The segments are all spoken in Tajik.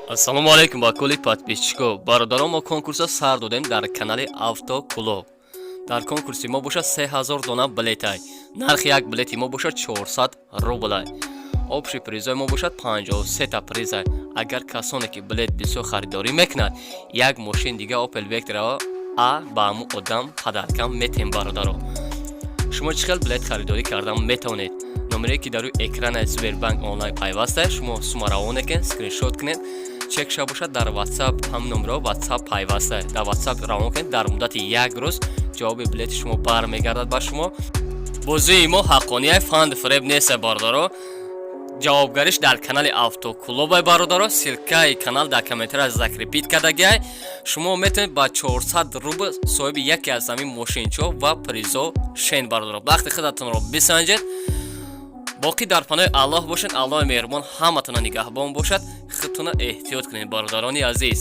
Ассалому алайкум ба кулли подписчико. Бародарон, мо конкурса сар додем дар канали Автоклуб. Дар конкурси мо бошад 3000 дона билетай. Нархи як билети мо бошад 400 рублай. Общий призои мо бошад 53 та призай. Агар касоне ки билет бисёр харидорӣ мекунад, як мошин дига Opel Vectra А ба ҳамун одам подарка метем, бародаро. Шумо чӣ хел билет харидорӣ кардан метавонед? Номере ки дар рӯи экрани Сбербанк онлайн пайваста, шумо сума равон кунед, скриншот кунед, чек ша бошад дар WhatsApp, ҳам номеро WhatsApp пайваста. Дар WhatsApp равон кунед, дар муддати як рӯз ҷавоби билети шумо бармегардад ба шумо. Бозии мо ҳаққонияй, фанду фиреб нест, бародаро. Ҷавобгариш дар канали Автоклубай, бародаро. Ссылкаи канал дар комментария закрепить кардагиай. Шумо метавонед ба 400 рубл соҳиби яке аз ҳамин мошинчо ва призо шен, бародаро. Вақти худатонро бисанҷед. Боқӣ дар паноҳи Аллоҳ бошед. Аллоҳи меҳрубон ҳаматона нигаҳбон бошад. Худтона эҳтиёт кунед, бародарони азиз.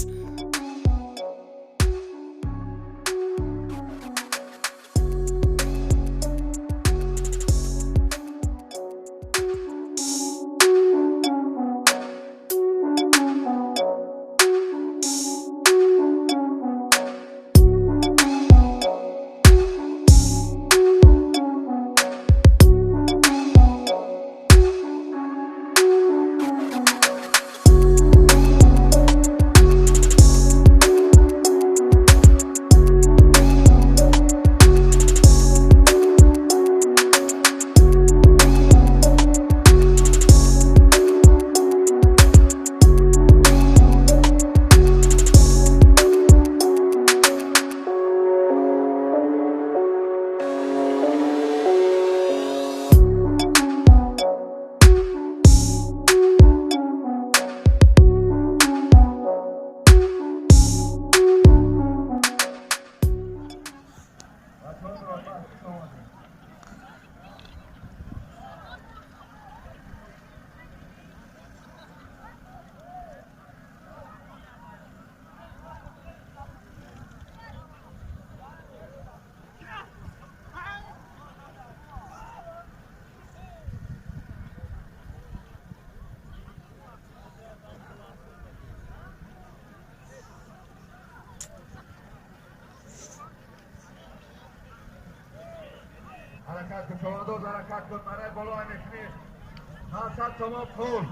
Ҳаракат кун, човандоз, ҳаракат кун, барои боло мекунӣ. 500 сомон пул.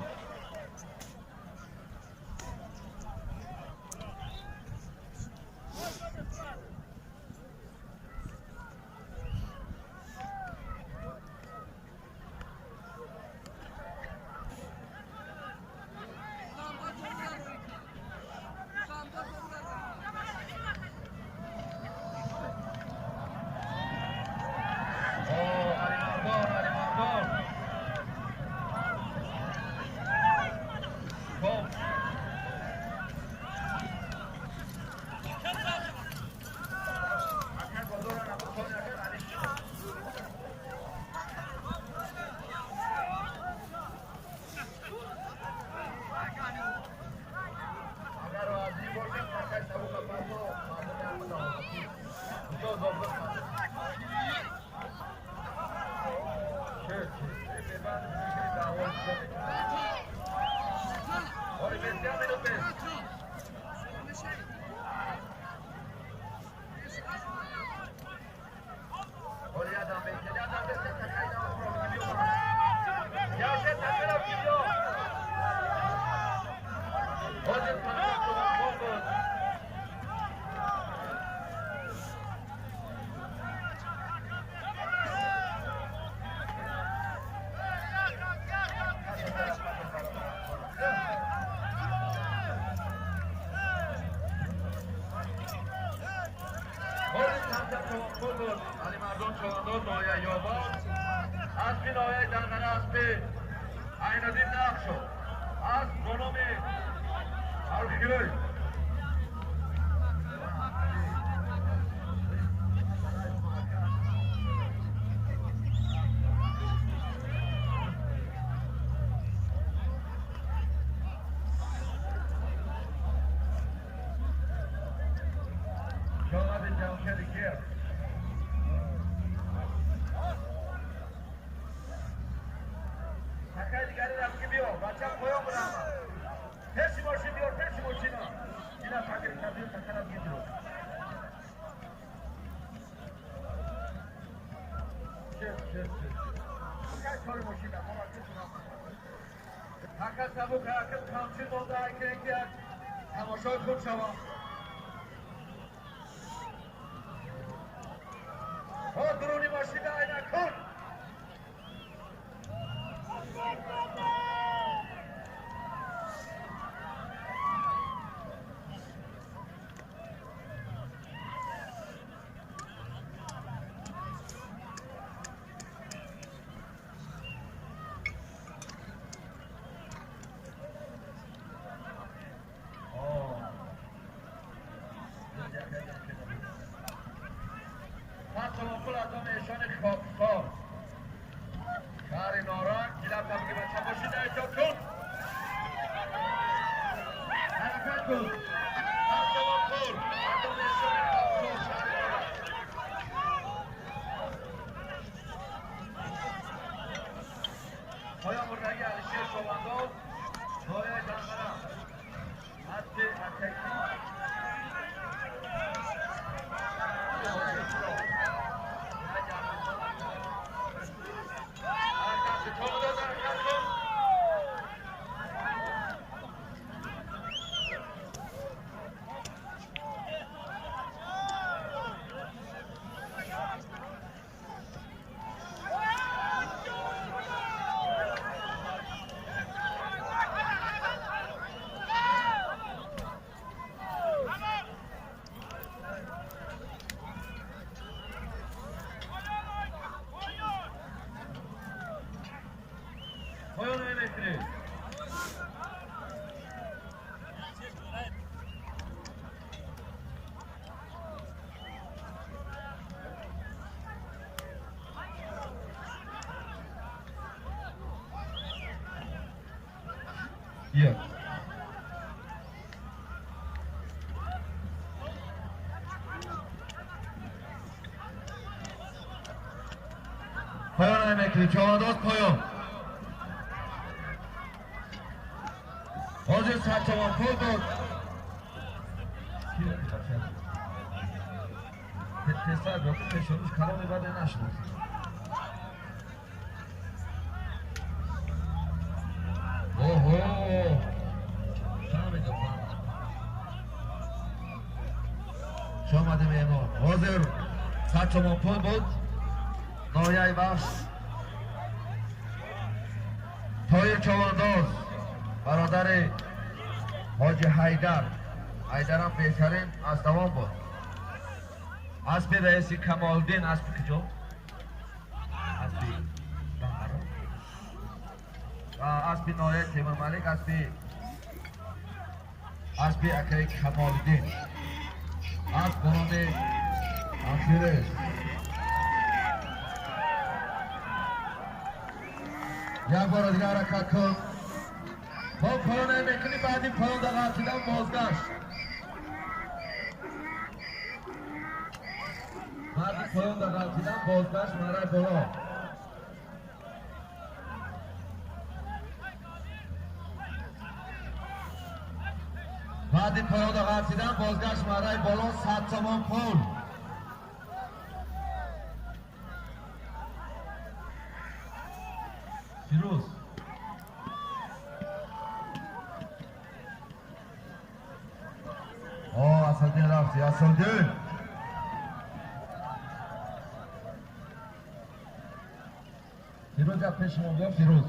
Алимардон, Алимардон. Хоб. Акай бозора набуд, акай Али. Агар розӣ бошад, акай сабука парто, мардуми ҳамадан. Устод бозор. Чӣ? Бебанд мешавӣ, даъво мекунӣ. Ори бесия минут бес. Ори ядам бесия, ядам бесия, такай даъво биё. Ҷамшед такарав ки биё. Ҳозир 500 сомон пул буд. Ҳозир 500 сомон пул буд. Алимардон човандоз ноҳияи Ёвон. Аспи ноҳияи Данғара, аспи Айнаддин Нақшо. Асп бо номи Архиёй. Шомади Ҷамшеди Кир. Такай дигари рафт ки биё, бача поён бурама. Пеши мошин биёр, пеши. تماشای خوب شما ها درونی ماشین عینک کن Yeah. Poyon emekli, çavandoz poyon. Hozir sarchamon pul bor. Tezlar yo'q, peshonuz kalon ibodat nashdi. Oho! Шомади меҳмон. Ҳозир садсомон пул буд. Ноҳияи Вахш. Тоир Човандоз, бародари ҳоҷи Ҳайдар. Ҳайдарам беҳтарин аз давом буд. Аспи раиси Камолдин, аспи куҷо? Аспи Баҳро. Ва аспи ноҳияи Темурмалик, аспи акаи Камолдин. Асп ба номи Ҳамширеш. Як бора дигар ҳаракат кун. То поён мекунӣ, баъди поён дағалтидан бозгашт. Баъди поён дағалтидан бозгашт марай боло. Баъди поён дағалтидан бозгашт марай боло 100 сомон пул. Фирӯз. О, Асалдин рафти, Асалдин. Фирӯз як пеши мо биё, Фирӯз.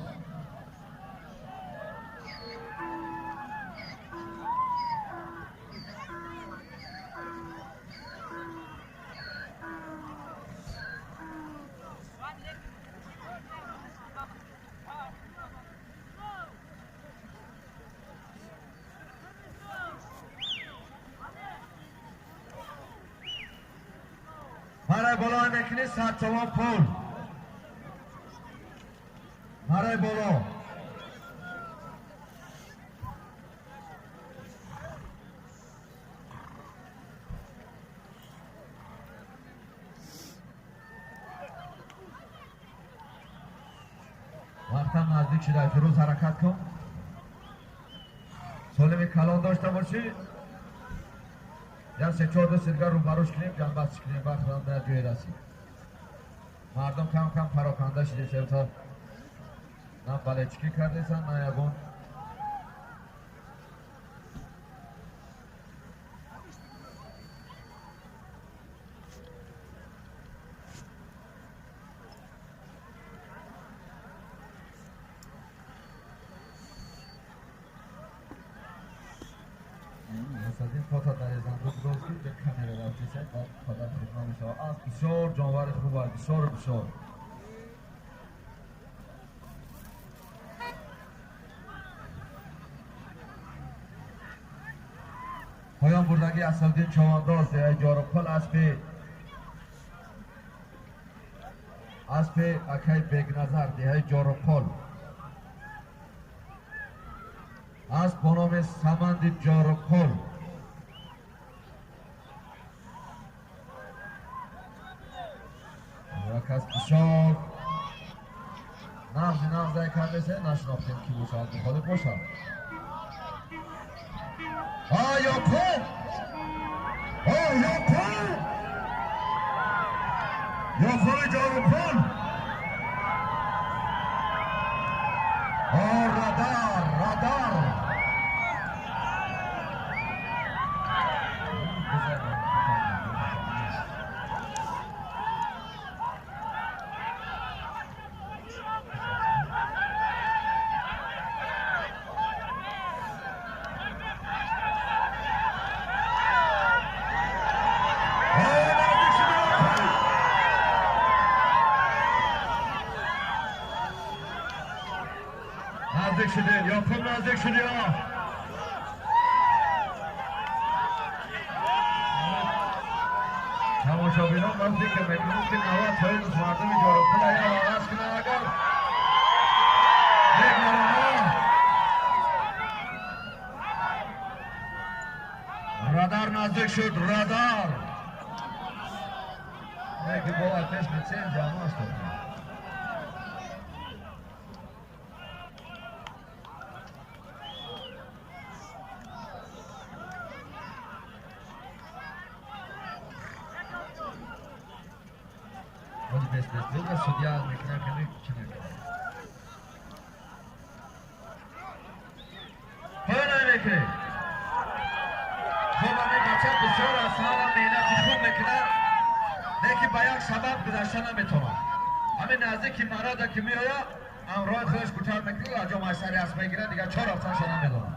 Марай боло мекунӣ 100 сомон пул. Марай боло. Вақтам наздик шуда, Фирӯз ҳаракат кун. Солими калон дошта бошӣ. Як се-чор дӯст дигар рӯбарӯш кунем, ҷанбаст кунем, вақт ҳам дар ҷое расид. Мардум кам-кам пароканда шуда, на балечкӣ кардесан, на ягон. Бисёр ҷонвари хуб аст, бисёр бисёр. Поён бурдагӣ Асалдин Чавандоз деҳаи Ҷоруқул, аспи акай Бегназар деҳаи Ҷоруқул. Асп бо номи Саманди Ҷоруқул. Кас бисёр нағзи нағзай кардесе, нашинохтем ки бошад, мухолиф бошад. А Ёқуб! О Ёқуб! Ёқуби Ҷоруқул! О радар, радар! Наздик шудем, Ёқуб наздик шуди. Тамошобинон вақте ки мебинанд ки 90% мардуми Ҷоруқул агар оғоз кунанд, агар радар наздик шуд, радар. Яке бо пеш литсензия аст. Судья мекунад. Хуб, ҳамин бача бисёр аз ҳама меҳнати хуб мекунад, лекин ба як сабаб гузашта наметавонад. Ҳамин наздики марада ки меояд, ҳамроҳи худаш кӯтар мекунад, аҷо майсари асп мегирад, дигар чор рафтанша намедонад.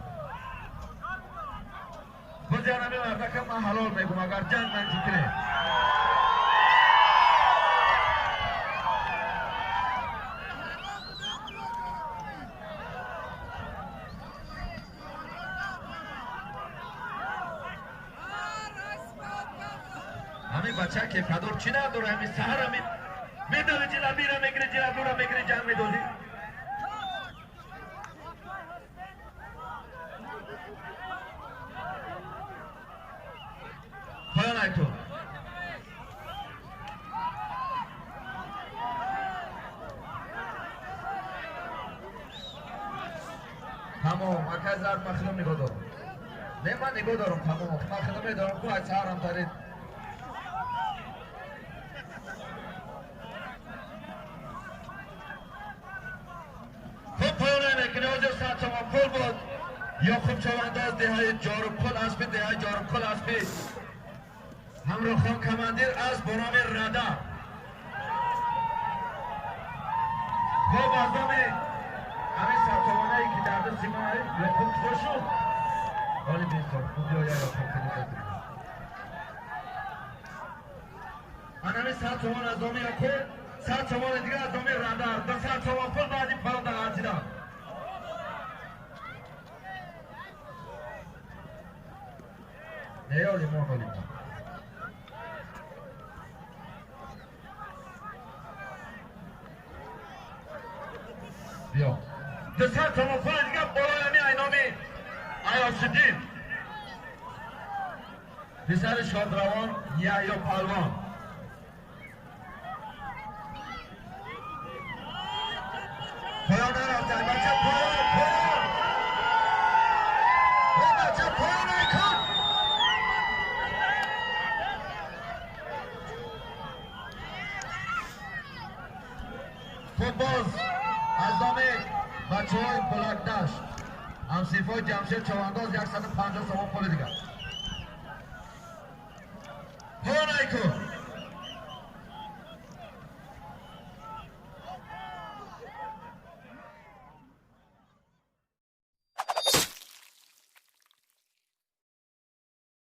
Худи ҳамин мардака ман ҳалол мегӯм, агар ҷанг манҷи кунем. Ҳамин бача кепкадор чӣ надора, ҳамин саҳар ҳамин медови ҷилабира мегири, ҷилабура мегири, ҷанг медозӣ. Поён айту. Тамом, акай зарб ман худам нигоҳ дорам. Не, ман нигоҳ дорам, тамом. Ман худам медорам, ку ай саҳарам тарид. Пул буд. Ёқуб Чавандоз деҳаи Ҷоруқул, аспи деҳаи Ҷоруқул, аспи ҳамроҳхон командир, асп бо номи Радар. Хуб, аз номи ҳамин садсомонае ки дар дасти ма Ёқуб чиқо шуд? Ҳоли бесоб, хуб ё як Ёқуб кунед. Ман ҳамин 100 сомон аз номи Ёқуб, 100 сомони дигар аз номи Радар, 200 сомон пул баъди паронда ғалтидам. Не, лимон, лимон. Биё. 200 сомон пули дигар болои ҳамин айноми Аёсиддин. Писари шодравон Яҳё Палвон. Поён нарафта, бача поён, поён. Бача поён айкун. Боз аз номи бачаҳои Булакдашт, ҳамсинфои Ҷамшед Чавандоз, 150 сомон пули дигар. Ҳонайку.